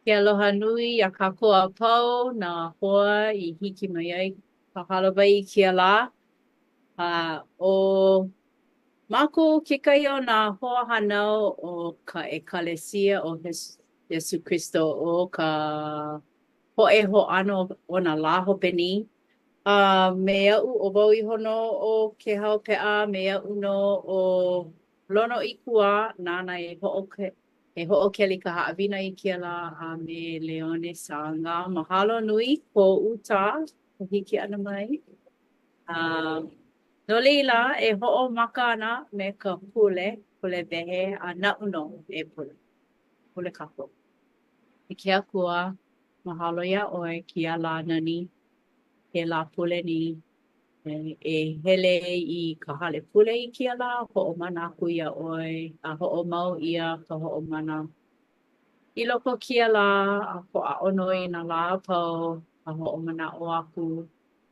Ke aloha nui iā kākou a pau nā hoa i hiki mai ai ka hālāwai i kēia lā. A ʻo mākou kekahi o nā hoahānau o ka ʻEkalesia o Iesū Kristo o ka Poʻe Hoʻāno o nā Lā Hope nei. A me aʻu ʻo wau iho nō ʻo Kehau Peʻa, me aʻu nō ʻo Lonoikuā nāna e hoʻoke e hoʻokele i ka haʻawina i kēia lā a me Leone Sanga. Mahalo nui ko Utah ka hiki ʻana mai. A no laila, e hoʻomaka ana me ka pule, pule wehe, a naʻu nō e pule. Pule kākou. E ke Akua, mahalo iā ʻoe kēia lā nani, ke Lāpule nei. E hele i ka hale pule i kēia lā, hoʻomana aku iā ʻoe a hoʻomau ʻia ka hoʻomana i loko o kēia lā a hoʻāʻo nō i nā lā a pau a hoʻomanaʻo aku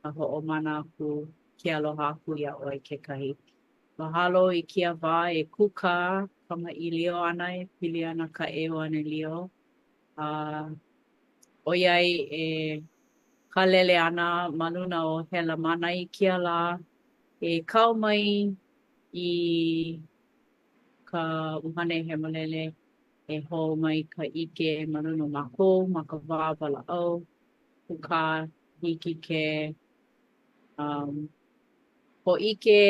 a hoʻomana aku ke aloha aku iā ʻoe kekahi. Mahalo i kēia wā e kūkā kamaʻilio ana e pili ana ka ʻeuanelio a ʻoiai e kālele ana ma luna o Helamana i kēia lā, e kau mai i ka ʻUhane Hemolele e hō mai ka ʻike ma luna o mākou ma ka wā walaʻau, kūkā, hiki ke um, hōʻike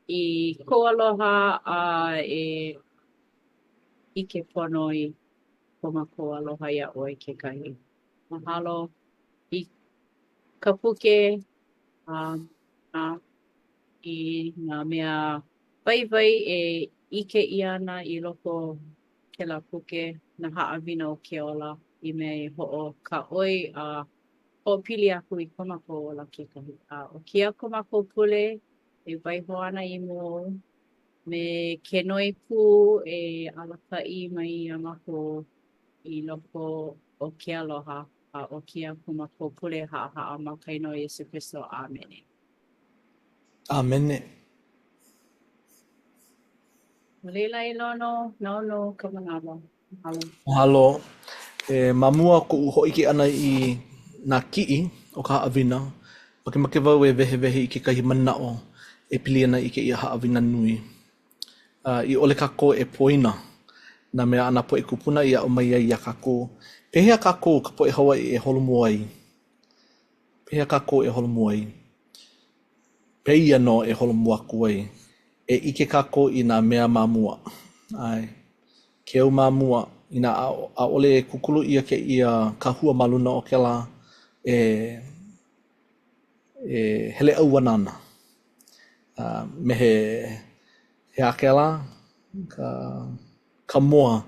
i kou aloha a e ʻike pono i ko mākou aloha iā ʻoe kekahi. Mahalo i ka puke a a i nā mea waiwai e ʻike ʻia ana i loko o kēlā puke, nā haʻawina o ke ola i mea e hoʻokāʻoi a hoʻopili aku i ko mākou ola kekahi. A ʻo kēia ko mākou pule e waiho ana i mua ou me ke noi pū e alakaʻi mai iā mākou i loko o ke aloha a ʻo kēia ko mākou pule haʻahaʻa ma ka inoa o Iesū Kristo. ʻĀmene. ʻĀmene. No laila e Lono, nāu nō ka manawa. Mahalo. Mahalo. E, ma mua o koʻu hōʻike ʻana i nā kiʻi o ka haʻawina, makemake wau e wehewehe i kekahi manaʻo e pili ana i kēia haʻawina nui. A i ʻole kākou e poina nā mea a nā poʻe kūpuna i aʻo mai ai iā kākou, pehea kākou ka poʻe Hawaiʻi e holomua ai? Pehea kākou e holomua ai? Pēia nō e holomua aku ai. E ʻike kākou i nā mea ma mua. ʻAe. Ke au ma mua, inā ʻaʻole e kūkulu ʻia kēia kahua ma luna o kēlā, e, e hele ʻauana ana. A me he, he aha kēlā? Ka, ka moa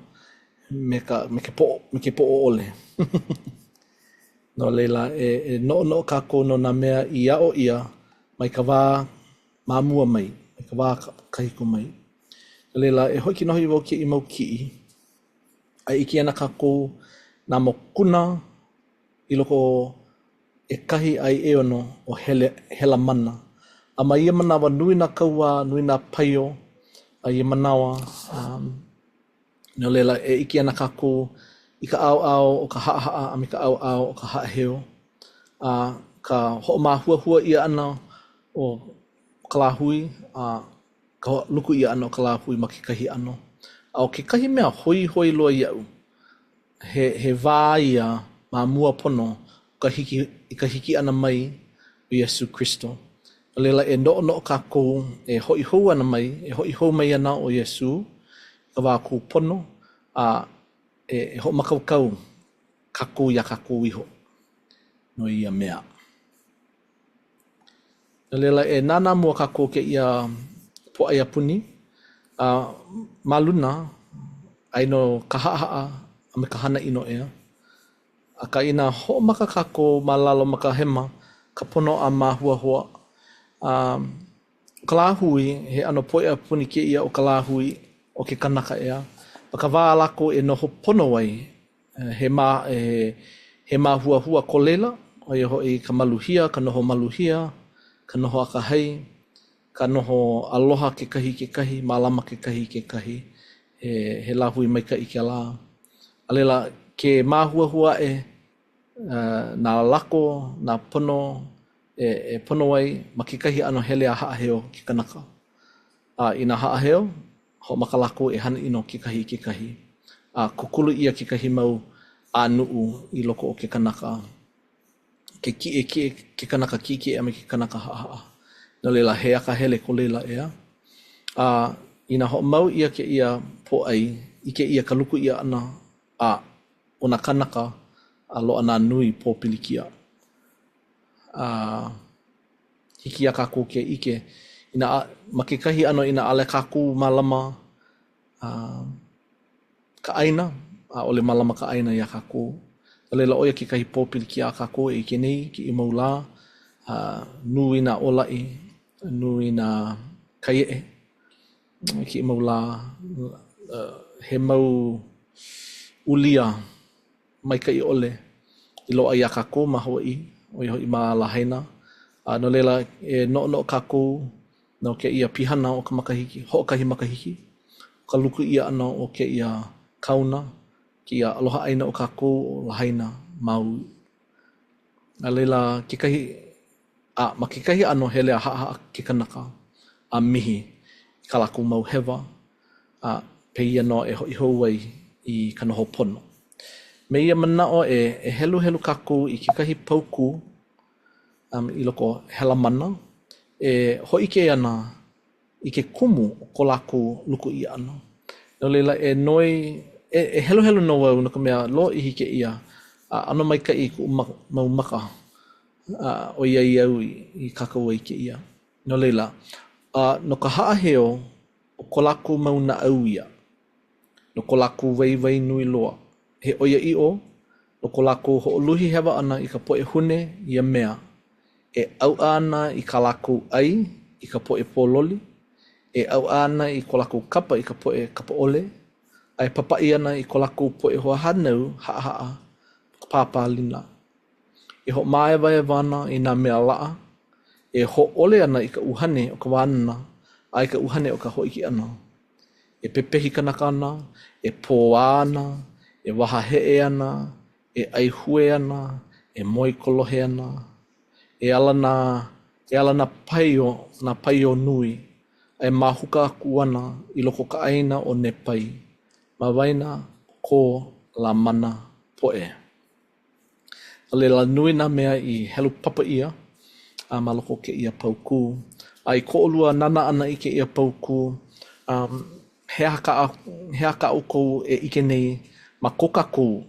me ka, me ke poʻo, me ke poʻo ʻole. No laila, e, e noʻonoʻo kākou no nā mea i aʻo ʻia mai ka wā ma mua mai, mai ka wā kahiko mai. No laila, e hōʻike nō hoʻi wau kēia mau kiʻi, a ʻike ana kākou nā mokuna i loko o ʻekahi a i ʻeono o Hele, Helamana. A ma ia manawa, nui nā kauā, nui nā paio a ia manawa, um, No laila, e ʻike ana kākou i ka ʻaoʻao o ka haʻahaʻa a me ka ʻaoʻao o ka haʻaheo, a ka hoʻomāhuahua ʻia ʻana o ka lāhui a ka luku ʻia ʻana o ka lāhui ma kekahi ʻano. A ʻo kekahi mea hoihoi loa iaʻu, he, he wā ia ma mua pono o ka hiki, i ka hiki ʻana mai o Iesū Kristo. No laila, e noʻonoʻo kākou e hoʻi hou ana mai, e hoʻi hou mai ana ʻo Iesū i ka wā kūpono, a e hoʻomākaukau kākou iā kākou iho no ia mea. No laila, e nānā mua kākou kēia pōʻaiapuni, a ma luna, aia nō ka haʻahaʻa a me ka hana ʻino ʻeā. Akā inā hoʻomaka kākou ma lalo ma ka hema, ka pono a māhuahua, a ʻo ka lāhui, he ʻano pōʻaiapuni kēia o ka lāhui o ke kanaka ʻeā. Ma ka wā a lākou e noho pono ai, he mā, he, he māhuahua ko laila, ʻo ia hoʻi ka maluhia, ka noho maluhia, ka noho akahai, ka noho aloha kekahi i kekahi, mālama kekahi i kekahi. He, he lāhui maikaʻi kēlā. A laila. Ke māhuahua aʻe nā lako, nā pono e, e pono ai ma kekahi ʻano hele a haʻaheo ke kanaka. A inā haʻaheo, hoʻomaka lākou e hana ʻino kekahi i kekahi. A kūkulu ʻia kekahi mau ʻānuʻu i loko o ke kanaka, ke kiʻekiʻe, ke kanaka kiʻekiʻe a me ke kanaka haʻahaʻa. No laila, he akahele ko laila, ʻeā? A inā hoʻomau ʻia kēia pōʻai, ʻike ʻia ka luku ʻia ʻana a o nā kānaka a loaʻa nā nui pōpilikia. A hiki iā kākou ke ʻike inā ma kekahi ʻano inā ʻaʻole kākou mālama uh, ka ʻāina, ʻaʻole mālama ka ʻāina iā kākou. No laila, ʻo ia kekahi pōpilikia a kākou e ʻike nei kēia mau lā, uh, nui nā ōlaʻi, nui nā kai eʻe i kēia mau lā, uh, he mau ulia maikaʻi ʻole i loaʻa iā kākou ma Hawaiʻi, ʻo ia hoʻi ma Lahaina. A no laila, e noʻonoʻo kākou no kēia pihana o ka makahiki, hoʻokahi makahiki, o ka luku ʻia ʻana o kēia kauna, kēia aloha ʻāina o kākou ʻo Lahaina, Maui. A laila, kekahi, a ma kekahi ʻano hele a haʻahaʻa ke kanaka a mihi i kā lākou mau hewa, a pēia nō e hoʻi hou ai i ka noho pono. Me ia manaʻo e, e heluhelu kākou i kekahi paukū um, i loko o Helamana e hōʻike ana i ke kumu o ko lākou luku ʻia ʻana. No laila, e noi, e, e heluhelu nō au no ka mea lōʻihi kēia a ʻano maikaʻi kuʻu mau maka a ʻoiai au i, i kākau ai kēia. No laila, a no ka haʻaheo o ko lākou mau naʻau ia, no ko lākou waiwai nui loa, he ʻoiaʻiʻo, no ko lākou hoʻoluhi hewa ʻana i ka poʻe hune ia mea, e ʻauʻa ana i kā lākou ʻai i ka poʻe pōloli, e ʻauʻa ana i ko lākou kapa i ka poʻe kapa ʻole, a e papaʻi ana i ko lākou poʻe hoahānau haʻahaʻa ma ka pāpālina. E hoʻomāewaewa ana i nā mea laʻa, e hōʻole ana i ka ʻuhane o ka wānana a i ka ʻuhane o ka hōʻike ʻana. E pepehi kanaka ana, e pōā ana, e wahaheʻe ana, e ʻaihue ana, e moekolohe ana, e ala nā, e ala nā paio, nā paio nui, a e mahuka aku ana i loko o ka ʻāina ʻo Nepai, ma waena o ko Lamana poʻe. No laila, nui nā mea i helu papa ʻia a ma loko o kēia paukū. A i ko ʻolua nānā ʻana i kēia paukū, um, he aha kā, he aha kā ʻoukou e ʻike nei ma ko kākou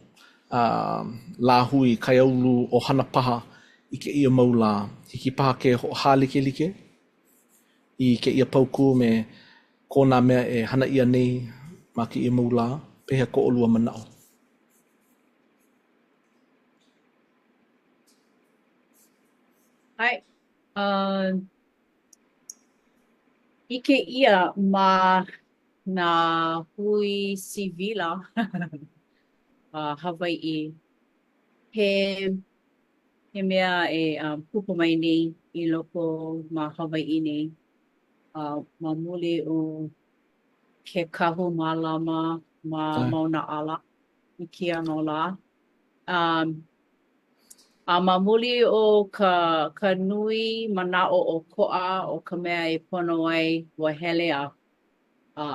uh, lāhui, kaiaulu, ʻohana paha i kēia mau lā? Hiki paha ke hoʻohālikelike i kēia paukū me ko nā mea e hana ʻia nei ma kēia mau lā? Pehea ko ʻolua manaʻo? ʻAe. Uh, ʻike ʻia ma nā hui sivila uh, Hawaiʻi he he mea e um, kupu mai nei i loko ma Hawaiʻi nei uh, ma muli o ke kahu mālama ma Mauna ʻAla i kēia mau lā. Um, a ma muli o ka ka nui manaʻo ʻokoʻa o ka mea e pono ai, ua hele a a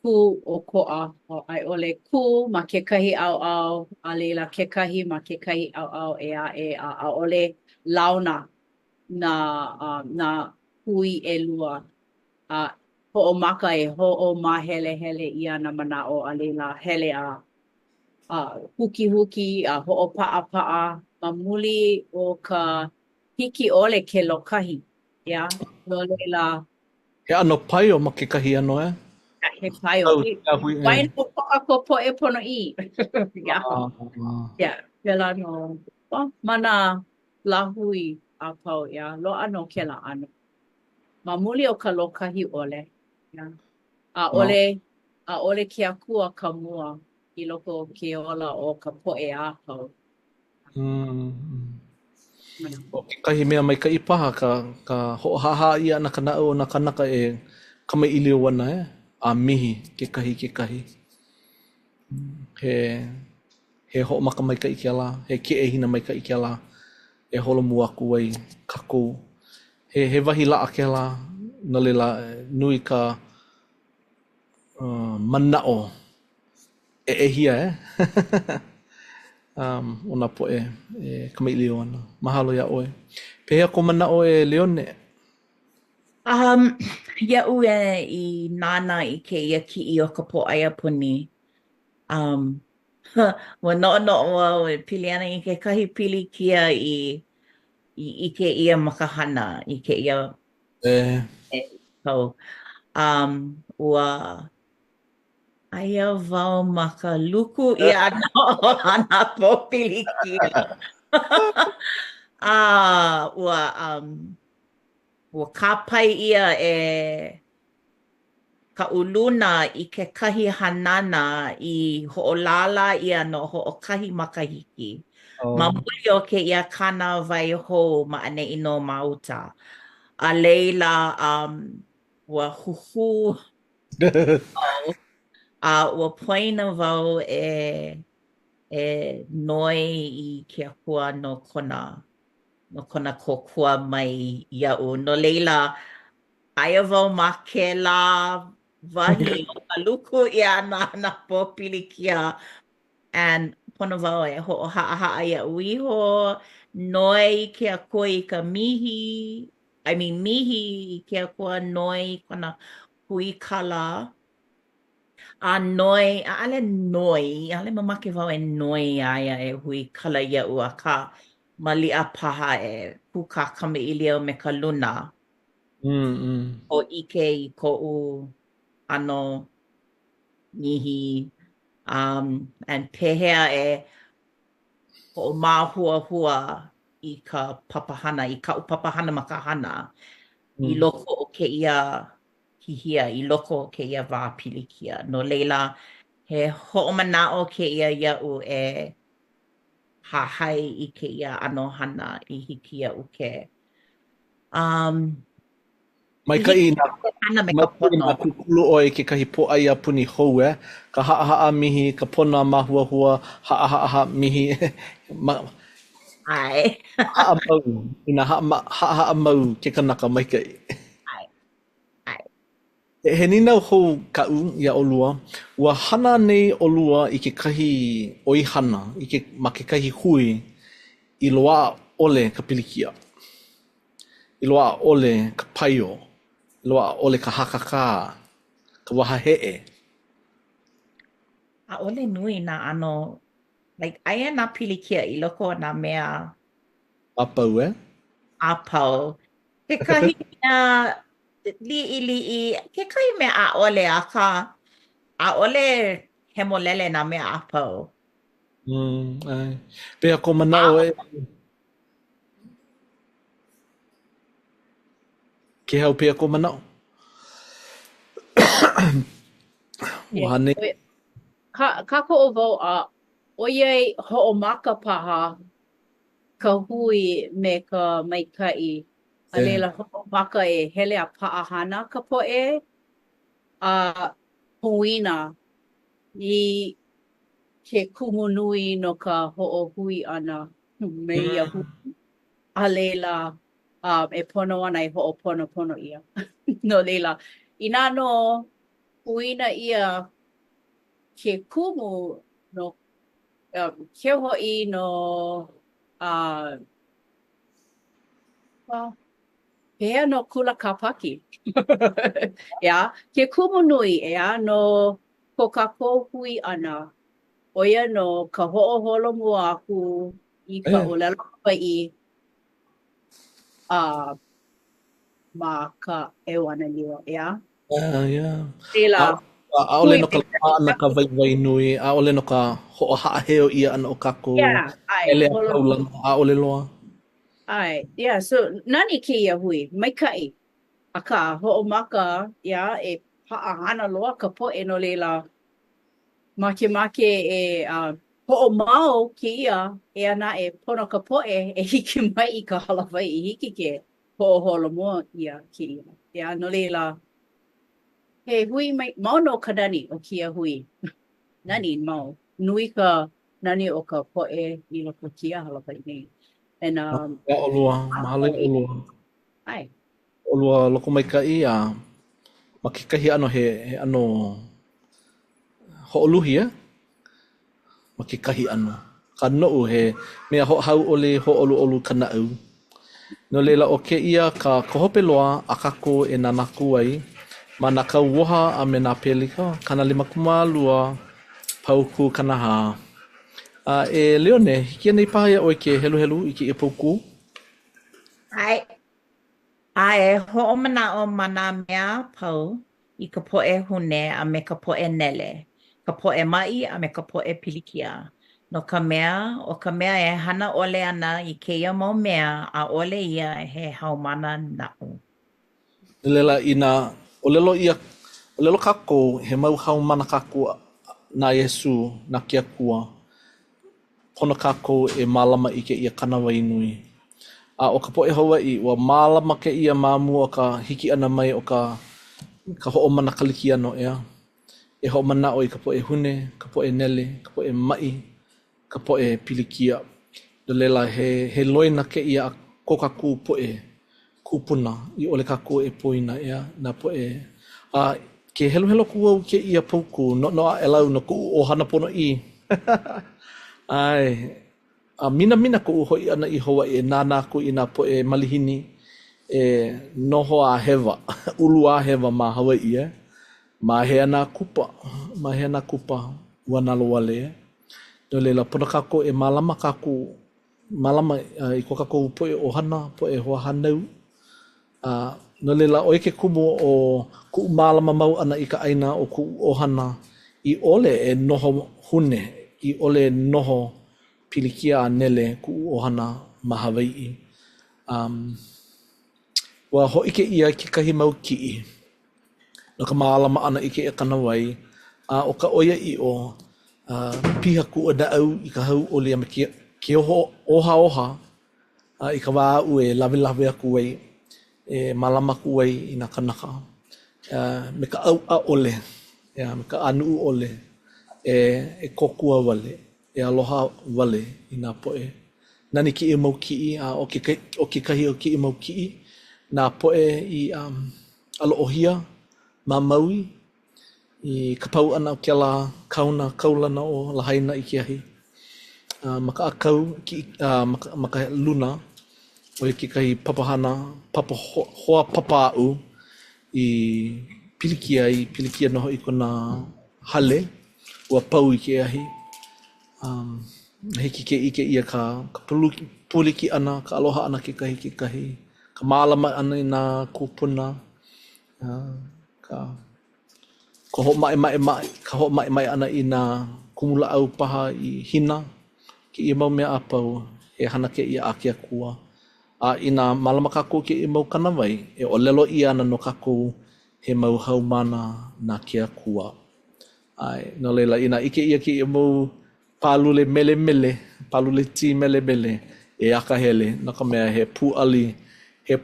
kū ʻokoʻa a i ʻole kū ma kekahi ʻaoʻao, a laila kekahi ma kekahi ʻaoʻao ʻē aʻe, a ʻaʻole launa nā uh, nā hui ʻelua. A hoʻomaka e hoʻomāhelehele ʻia nā manaʻo a laila hele a a hukihuki a hoʻopaʻapaʻa ma muli o ka hiki ʻole ke lōkahi, yeah? No laila. He ʻano paio ma kekahi ʻano, eh? He paio. Waena o ko kākou poʻe ponoʻī. Yeah. Yeah, pēlā nō. Well, ma nā lāhui a pau, yeah, loaʻa nō kēlā ʻano. Ma muli o ka lōkahi ʻole, yeah. ʻAʻole, ʻaʻole ke Akua ka mua i loko o ke ola o ka poʻe a pau. Mm. ʻO kekahi mea maikaʻi paha ka, ka hoʻohaʻahaʻa ʻia ʻana ka naʻau o nā kānaka e kamaʻilio ana, eh? A mihi kekahi i kekahi. He. He hoʻomaka maikaʻi kēlā, he keʻehina maikaʻi kēlā e holomua aku ai kākou. He, he wahi laʻa kēlā, no laila, nui ka uh, manaʻo ʻeʻehia, eh? um, o nā poʻe e kamaʻilio ana. Mahalo iā ʻoe. Pehea kou manaʻo e Leone? Um, iaʻu e i nānā i kēia kiʻi o ka pōʻaiapuni, um, ua noʻonoʻo au e pili ana i kekahi pilikia i i ʻike ʻia ma ka hana i kēia E. kau. Um, ua aia wau ma ka luku ʻia ʻana o nā pōpilikia. A ua um, ua kāpae ʻia e kaʻu luna i kekahi hanana i hoʻolālā ʻia no hoʻokahi makahiki. Ma Oh. muli o kēia kānāwai hou ma ʻaneʻi nō ma uta. A laila, um, ua huhū wau, a ua poina wau e e noi i ke Akua no kona no kona kōkua mai iaʻu. No laila, aia wau ma kēlā wahi o ka luku ʻia ʻana o nā pōpilikia and pono wau e hoʻohaʻahaʻa iaʻu iho, noi i ke Akua i ka mihi, I mean mihi i ke Akua, noi i kona huikala, a noi, ʻaʻole noi, ʻaʻole mamake wau e noi iā ia e huikala iaʻu, akā maliʻa paha e kūkā kamaʻilio me ka luna. Mm, mm. Hōʻike i koʻu ʻano mihi um and pehea e hoʻomāhuahua i ka papahana, i kaʻu papahana ma ka hana i Mm. loko o kēia hihia, i loko o kēia wā pilikia. No laila, he hoʻomanaʻo kēia iaʻu e hahai i kēia ʻano hana i hiki iaʻu ke um, i Maikaʻi hiki inā iaʻu ke hana me ka maikaʻi inā pono. kūkulu ʻoe i kekahi pōʻaiapuni hou, eh? Ka haʻahaʻa mihi, ka pono a māhuahua, haʻahaʻa mihi. Ma, ʻAe. haʻa mau, inā haʻa, haʻahaʻa mau ke kanaka maikaʻi. ʻAe. ʻAe. He nīnau hou kaʻu iā ʻolua, ua hana anei ʻolua i kekahi ʻoihana i ke, ma kekahi hui i loaʻa ʻole ka pilikia? I loaʻa ʻole ka paio? I loaʻa ʻole ka hakakā, ka wahaheʻe? ʻAʻole nui nā ʻano, like, aia nā pilikia i loko o nā mea. A pau, eh? A pau. Kekahi mea liʻiliʻi, kekahi mea ʻaʻole, akā, ʻaʻole hemolele nā mea a pau. Mm, ʻae. Pehea kou manaʻo e? Kēhau, pehea kou manaʻo? Ua hana Ka kākoʻo wau a ʻoiai hoʻomaka paha ka hui me ka maikaʻi, a laila hoʻomaka e hele a paʻahana ka poʻe a huina i ke kumu nui no ka hoʻohui ʻana me ia hui. A laila, um, e pono ana e hoʻoponopono ʻia. No laila, inā nō huina ʻia ke kumu no um, keu hoʻi no uh, well, pehea no kula kāpaki? ʻEā, ke kumu nui, ʻeā, no ko kākou hui ʻana, ʻo ia nō ka hoʻoholomua aku i ka ʻōlelo Hawaiʻi a ma ka ʻEuanelio, ʻeā? Yeah, yeah. Laila, ʻAʻole no ka loaʻa ʻana ka waiwai nui, ʻaʻole no ka hoʻohaʻaheo ʻia ʻana o kākou, Yeah, ʻae, hele a kaulana, ʻaʻole loa. ʻAe, yeah, so nani kēia hui, maikaʻi. Akā, hoʻomaka, ʻeā, e paʻahana loa ka poʻe no laila, makemake e uh, hoʻomau kēia, eia naʻe, pono ka poʻe e hiki mai i ka hālāwai i hiki ke hoʻoholomua ʻia kēia. ʻEā, no laila, he hui mai, mau nō ka nani o kēia hui. Nani, mau. Nui ka. nani o ka poʻe i loko o kēia hālāwai nei. And um, Iā ʻolua, mahalo iā ʻolua. ʻAe. ʻOlua lokomaikaʻi a ma kekahi ʻano he he ʻano hoʻoluhi eh? Ma kekahi ʻano. Akā noʻu he mea hoʻohauʻoli, hōʻoluʻolu ka naʻau. No laila, ʻo kēia ka ka hope loa a kākou e nānā aku ai ma nā Kauoha a me nā Pelika, 52, paukū 40. A e Leone, hiki anei paha iā ʻoe ke heluhelu i kēia paukū? ʻAe. A e hoʻomanaʻo ma nā mea a pau i ka poʻe hune a me ka poʻe nele, ka poʻe maʻi a me ka poʻe pilikia, no ka mea, ʻo ka mea e hana ʻole ana i kēia mau mea, ʻaʻole ia he haumāna naʻu. No laila, inā ʻōlelo ʻia, ʻōlelo kākou, he mau haumāna kākou na Iesū, na ke Akua, Pono kākou e mālama i kēia kānāwai nui. A ʻo ka poʻe Hawaiʻi, ua mālama kēia ma mua o ka hiki ʻana mai o ka ka hoʻomana Kalikiano, ʻeā? E hoʻomanaʻo i ka poʻe hune, ka poʻe nele, ka poʻe maʻi, ka poʻe pilikia. No laila, he he loina kēia a ko kākou poʻe kūpuna i ʻole kākou e poina, ʻeā, nā poʻe. A ke heluhelu aku au i kēia paukū, noʻonoʻo aʻela au no koʻu ʻohana ponoʻī. ʻAe. A minamina koʻu hoʻi ʻana i Hawaiʻi e nānā aku i nā poʻe malihini e noho a hewa, ulu a hewa ma Hawaiʻi, e. Ma hea nā kupa? Ma hea nā kupa? Ua nalowale, e. No laila, pono kākou e mālama kākou Mālama i ko kākou poʻe ʻohana, poʻe hoahānau. A no laila, ʻo ia ke kumu o kuʻu mālama mau ʻana i ka ʻāina o kuʻu ʻohana i ʻole e noho hune, i ʻole e noho pilikia a nele kuʻu ʻohana ma Hawaiʻi. Um, ua hōʻike ʻia kekahi mau kiʻi no ka mālama ʻana i kēia kānāwai, a ʻo ka ʻoiaʻiʻo, piha kuʻu naʻau i ka hauʻoli a me ke ke ohaoha i ka wā aʻu e lawelawe aku ai, e mālama aku ai i nā kānaka me ka ʻauʻa ʻole, me ka ʻānuʻu ʻole, e e kōkua wale, e aloha wale i nā poʻe. Nani kēia mau kiʻi, a ʻo ke ʻo kekahi o kēia mau kiʻi, nā poʻe i um, ʻaloʻohia ma Maui i ka pau ʻana o kēlā kaona kaulana o Lahaina i ke ahi. A ma ka ʻākau, a ma ka, ma ka luna, ʻo ia kekahi papahana, papa hoa papa aʻu i pilikia ai, pilikia nō hoʻi kona hale, ua pau i ke ahi. Um, hiki ke ʻike ʻia ka, ka pūliki ʻana, ka aloha ʻana kekahi i kekahi, ka mālama ʻana i nā kūpuna, ka, ka hoʻomaʻemaʻe ka hoʻomaʻemaʻe ʻana i nā kumulāʻau paha i hina, kēia mau mea a pau, he hana kēia a ke Akua. A inā mālama kākou i kēia mau kānāwai, e ʻōlelo ʻia ana nō kākou he mau haumāna na ke Akua. ʻAe, no laila, inā ʻike ʻia kēia mau pālule melemele, pālule tī melemele, e akahele, no ka mea, he pūʻali, he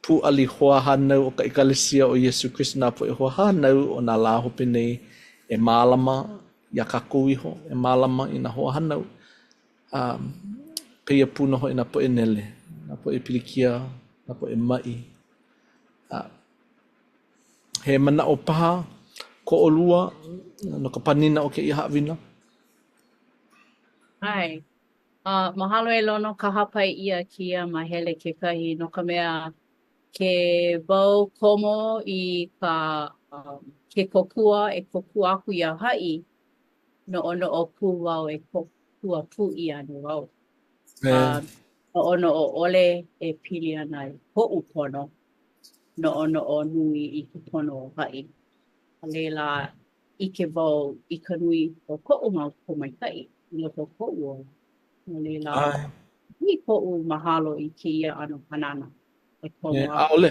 pūʻali hoahānau o ka ʻEkalesia o Iesū Kristo, nā poʻe hoahānau o nā lā hope nei e mālama iā kākou iho, e mālama i nā hoahānau, a pēia pū nō hoʻi nā poʻe nele, nā poʻe pilikia, nā poʻe maʻi. A he manaʻo paha ko ʻolua no ka panina o kēia haʻawina? ʻAe. Uh, mahalo e Lono ka hāpai ʻia kēia māhele kekahi no ka mea ke wau komo i ka um, ke kōkua e kōkua aku iā haʻi noʻonoʻo pū wau e kōkua pū ʻia nō wau. Uh, noʻonoʻo ʻole e pili ana i koʻu pono, noʻonoʻo nui i ka pono o haʻi. A laila, ʻike wau i ka nui o koʻu mau pōmaikaʻi i loko o koʻu ola. No laila, nui koʻu mahalo i kēia ʻano hanana e komo aku. ʻAʻole,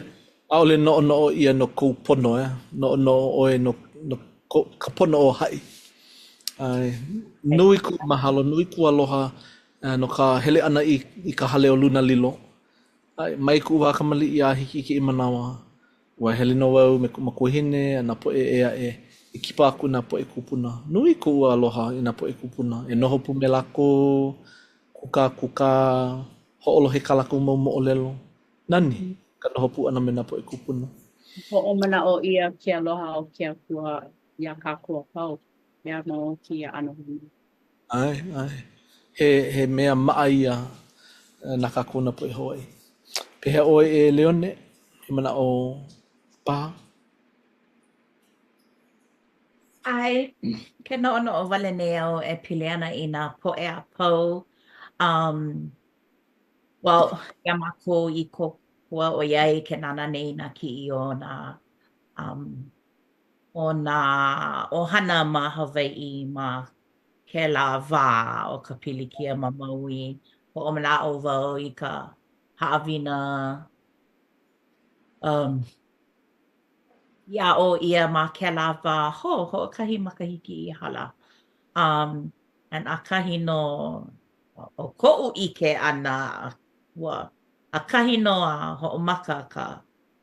ʻaʻole noʻonoʻo ʻia no kou pono, eh? Noʻonoʻo ʻoe no, no ko, ka pono o haʻi. ʻAe, nui kuʻu mahalo, nui kuʻu aloha no ka hele ʻana i, i ka hale o Lunalilo. ʻAe, mai kuʻu wā kamaliʻi a hiki i kēia manawa, ua hele nō wau me kuʻu makuahine a nā poʻe ʻē aʻe. e kipa aku i nā poʻe kūpuna. Nui koʻu aloha i nā poʻe kūpuna. E noho pū me lākou, kūkākūkā, hoʻolohe i kā lākou mau moʻolelo. Nani ka noho pū ʻana me nā poʻe kūpuna. Hoʻomanaʻo ʻia ke aloha o ke Akua iā kākou a pau, ʻeā, ma o kēia ʻano hana. ʻAe, ʻae. He, he mea maʻa ia na kākou nā poʻe Hawaiʻi. Pehea ʻoe e Leone, he manaʻo paha? ʻAe, ke noʻonoʻo wale nei au e pili ana i nā poʻe a pau. Um, well, iā mākou i kōkua ʻoiai ke nānā nei i nā kiʻi o nā um, o nā ʻohana ma Hawaiʻi ma kēlā wā o ka pilikia ma Maui. Hoʻomanaʻo wau i ka haʻawina um, i aʻo ʻia ma kēlā wā, ho, hoʻokahi makahiki i hala. Um, and ʻakahi nō o koʻu ʻike ʻana, ua ʻakahi nō a hoʻomaka ka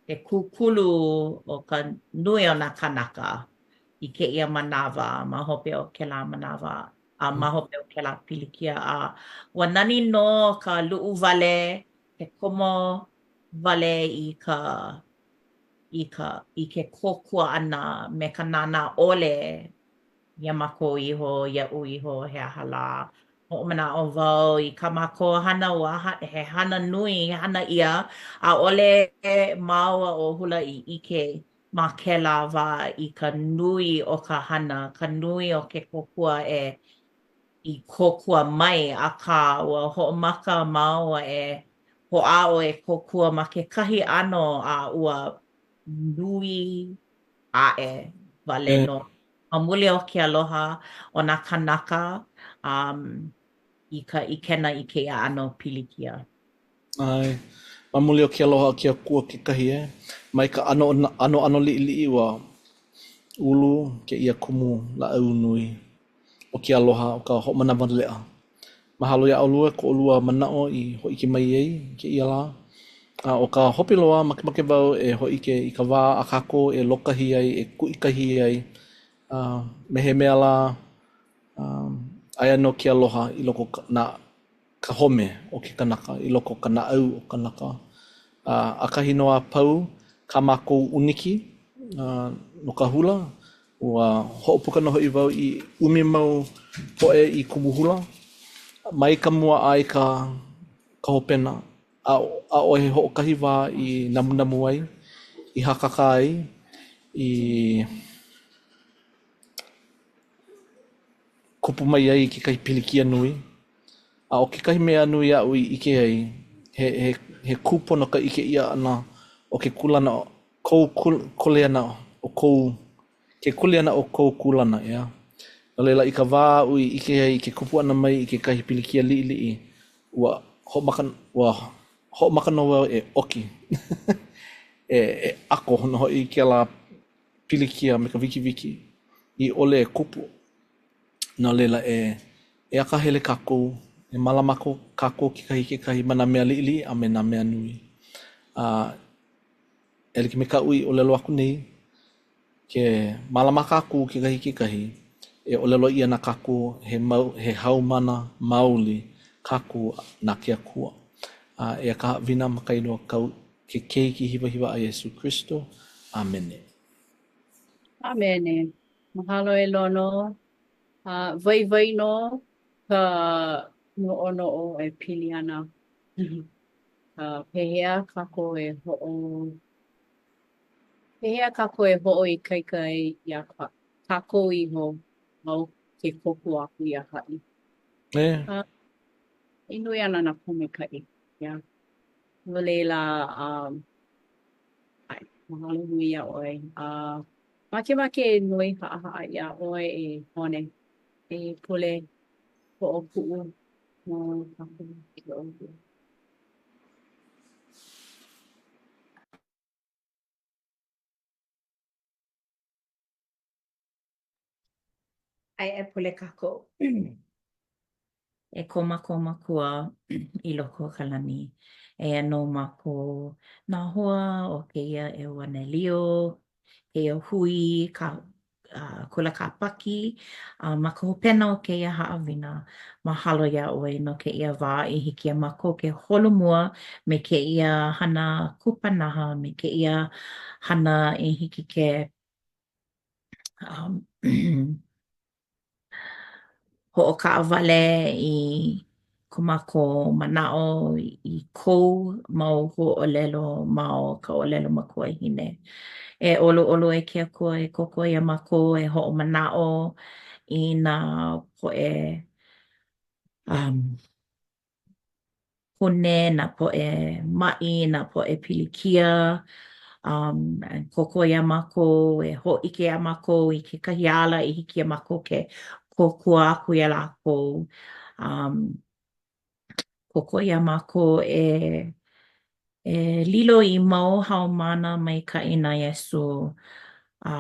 ke kūkulu o ka nui o nā kānaka i kēia manawa ma hope o kēlā manawa a ma hope o kēlā pilikia. A ua nani nō ka luʻu wale, ke komo wale i ka i ka i ke kōkua ʻana me ka nānā ʻole iā mākou iho, iaʻu iho, he aha lā. Hoʻomanaʻo wau i kā mākou hana ua he hana nui i hana ʻia, ʻaʻole māua ʻo Hula i ʻike ma kēlā wā i ka nui o ka hana, ka nui o ke kōkua e i kōkua mai, akā ua hoʻomaka māua e hoʻāʻo e kōkua ma kekahi ʻano a ua nui aʻe wale nō ma muli o ke aloha o nā kānaka um, i ka ʻikena i kēia ʻano pilikia. ʻAe. Ma muli o ke aloha o ke Akua kekahi, e. Mai ka ʻano ʻanoʻano liʻiliʻi ua ulu kēia kumu lāʻau nui o ke aloha, o ka hoʻomanawaleʻa. Mahalo iā ʻolua ko ʻolua manaʻo i hōʻike mai ai i kēia lā. A ʻo ka hope loa, makemake wau e hōʻike i ka wā a kākou e lōkahi ai, e kuʻikahi ai, a me he mea lā, aia nō ke aloha i loko o nā ka home o ke kanaka, i loko o ka naʻau o kanaka. A ʻakahi nō a pau kā mākou ʻūniki no ka hula, ua hoʻopuka nō hoʻi wau i ʻumi mau poʻe i kumu hula, mai ka mua a i ka ka hopena. ʻAʻohe hoʻokahi wā i namunamu ai, i hakakā ai, i kupu mai ai kekahi pilikia nui. A ʻo kekahi mea nui aʻu i ʻike ai, he, he, he kūpono ka ʻike ʻia ʻana o ke kūlana, kou kuleana, o kou, ke kuleana o kou kūlana, ʻeā. No laila, i ka wā aʻu i ʻike ai i ke kupu ʻana mai i kekahi pilikia liʻiliʻi, ua hoʻomaka, ua hoʻomaka nō wau e ʻoki, e, e ʻako nō hoʻi i kēlā pilikia me ka wikiwiki i ʻole e kupu. No laila, e, e akahele kākou, e mālama kākou kekahi i kekahi ma nā mea liʻiliʻi a me nā mea nui. A e like me kaʻu i ʻōlelo aku nei, ke mālama kākou kekahi i kekahi, e ʻōlelo ʻia na kākou he mau, he haumāna maoli kākou na ke Akua. A eia ka haʻawina ma ka inoa kau ke Keiki hiwahiwa a Iesū Kristo. ʻĀmene. ʻĀmene. Mahalo e Lono. A waiwai nō ka noʻonoʻo e pili ana uh, pehea kākou e hoʻo pehea kākou e hoʻoikaika ai iā kākou iho ma o ke kōkua aku iā haʻi. E. Uh, e nui ana nā pōmaikaʻi. Yeah. No laila, um, ʻae, mahalo nui iā ʻoe. Uh, makemake e noi haʻahaʻa iā ʻoe e Hone, e pule hoʻokuʻu no kākou ke ʻōlelo. ʻAe e pule kākou. E ko mākou Makua i loko o ka lani, eia nō mākou nā hoa o kēia ʻEuanelio, kēia hui ka. Kula Kāpaki a ma ka hopena o kēia haʻawina, mahalo iā ʻoe no kēia wā i hiki iā mākou ke holomua me kēia hana kupanaha, me kēia hana i hiki ke um hoʻokaʻawale i ko mākou manaʻo i kou mau huaʻōlelo ma o ka ʻōlelo makuahine. E ʻoluʻolu e ke Akua e kōkua iā mākou e hoʻomanaʻo i nā poʻe um hune, nā poʻe maʻi, nā poʻe pilikia, um, kōkua iā mākou, e hōʻike iā mākou i kekahi ala i hiki iā mākou ke kōkua aku iā lākou. Um, kōkua iā mākou e E lilo i mau haumāna maikaʻi na Iesū, a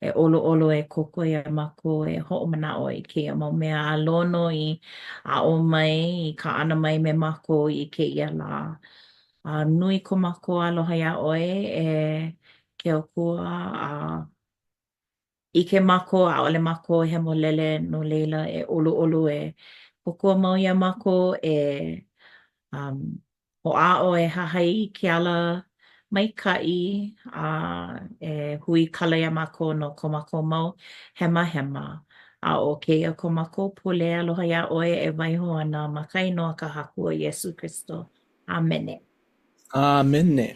e ʻoluʻolu e kōkua iā mākou e hoʻomanaʻo i kēia mau mea a Lono i aʻo mai, i kaʻana mai me mākou i kēia lā. A nui ko mākou aloha iā ʻoe e ke Akua, a ʻike mākou ʻaʻole mākou hemolele, no laila e ʻoluʻolu e kōkua mau iā mākou e um, hoʻāʻo e hahai i ke ala maikaʻi a e huikala iā mākou no ko mākou mau hemahema. A ʻo kēia ko mākou pule aloha iā ʻoe e waiho ana ma ka inoa ka Haku ʻo Iesū Kristo. ʻĀmene. ʻĀmene.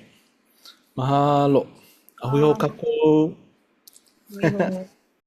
Mahalo. A hui hou kākou. Hui hou.